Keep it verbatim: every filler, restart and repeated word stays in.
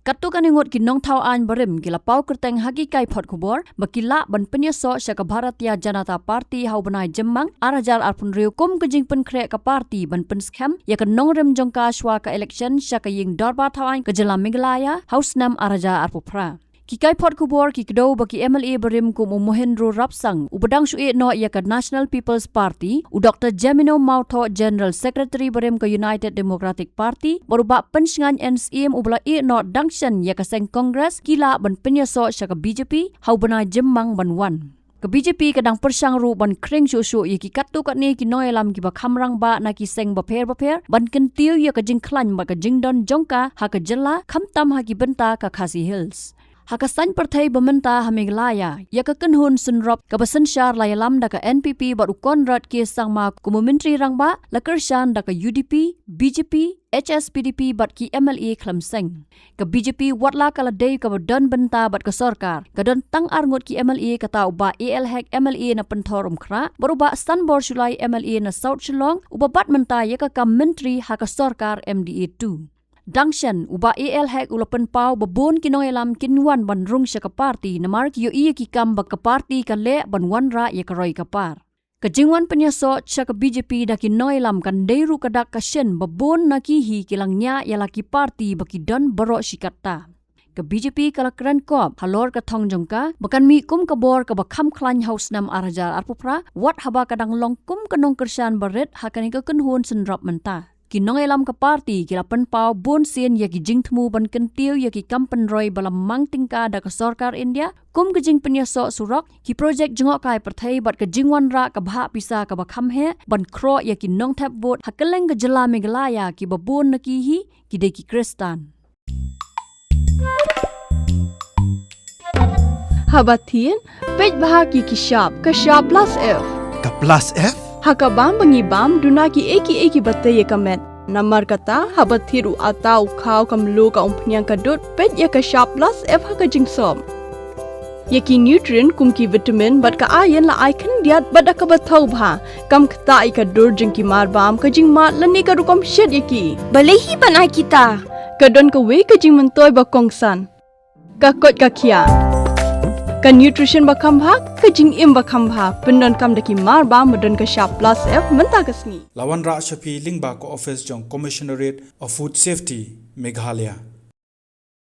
Katto katne ngut ki nongthaw aiñ barim ki la paw kyrteng ha ki kaiphod khubor ba ki lah ban pynïasoh sha ka Bharatiya Janata Party ha u bnai Jymmang ar hajar arphew hynriew kum ka jingpynkhreh ka party ban pynskhem ïa ka nongrim jong ka shwa ka election sha ka ïing dorbar thaw aiñ ka jylla Meghalaya ha u snem ar hajar arphew phra. Ki kaiphod khubor ki kdew ba ki M L A barim kum u Mohendro Rapsang uba dang shu ïehnoh ïa ka National People's Party, u Doktor Jemino Mawthoh General Secretary barim ka United Democratic Party, bad u Bah Pynshngaiñ N Syiem uba la ïehnoh dang shen ïa ka seng Congress ki lah ban pynïasoh sha ka B J P ha u bnai Jymmang ban wan. Ka B J P ka dang pyrshang ruh ban khring shuh shuh ïa ki katto katne ki nongïalam kiba kham rangbah na ki seng bapher bapher ban kyntiew ïa ka jingkhlaiñ bad ka jingdon jong ka ha ka jylla khamtam ha ki bynta ka Khasi Hills. Ha ka saiñ pyrthei ba mynta ha Meghalaya, ïa ka kynhun synrop kaba synshar la ïalam da ka N P P bad u Conrad K Sangma kum u Myntri Rangbah, la kyrshan da ka U D P, B J P, H S P D P bad ki M L A khlem seng. Ka B J P watla ka la dei kaba don bynta bad ka sorkar, ka don tang ar ngut ki M L A, kata u Bah A L Hek M L A na Pynthor Umkhrah bad u Bah Sanbor Shullai M L A na South Shillong uba bat mynta ïa ka kam myntri ha ka sorkar M D A two. Dang shen, u Bah A L Hek u la pynpaw ba bun ki nongïalam kin wan ban rung sha ka party namar ki ïohi ïa ki kam ba ka party ka leh ban wanrah ïa ka roi ka par. Ka jingwan pynïasoh sha ka B J P da ki nongïalam kan dei ruh ka dak ka shin ba bun na ki hi ki la ñiah ïa la ki party ba ki don baroh shi katta. Ka B J P ka la kren kop halor ka thong jong ka ba kan mih kum ka bor kaba kham khlaiñ ha u snem ar hajar arphew phra, wat haba ka dang long kum ka nongkyrshan barit ha kane ka kynhun synrop mynta. Ki nongïalam ka party ki la pynpaw bun sien ïa ki jingthmu ban kyntiew ïa ki kam pynroi ba la mang tyngka da ka sorkar India, kum ka jingpynïasoh surok, ki projek jngohkai pyrthei bad ka jingwanrah ka bhah pisa kaba kham heh ban khroh ïa ki nongthep vote ha kylleng ka jylla Meghalaya kiba bun na ki hi ki dei ki Khristan. Haba thied, peit bha ki ki shap, ka shap plus F. Ka plus F? Ha ka bam ba ngi bam, duna ki ei ki ei kiba tei ïa ka met. Namar kata, haba thied u atta, u khaw, ka mluh, ka umphniang, ka dud, peit ïa ka shap plus F ha ka jingsop. Ïa ki nutrient kum ki vitamin bad ka iron la ai khyndiat bad da kaba thaw bha. Kam ktah ïa ka dur jong ki mar bam, ka jingmad lane ka rukom shet ïa ki. Balei hi ban ai kita? Ka don kawei ka jingmyntoi ba kongsan. Ka koit ka khiah. Ka nutrition ba kham bha, ka jingim ba kham bha. Pyndonkam da ki mar bam ba don ka shap plus F mynta ka sngi. La wanrah sha phi lyngba ka office jong Commissionerate of Food Safety, Meghalaya.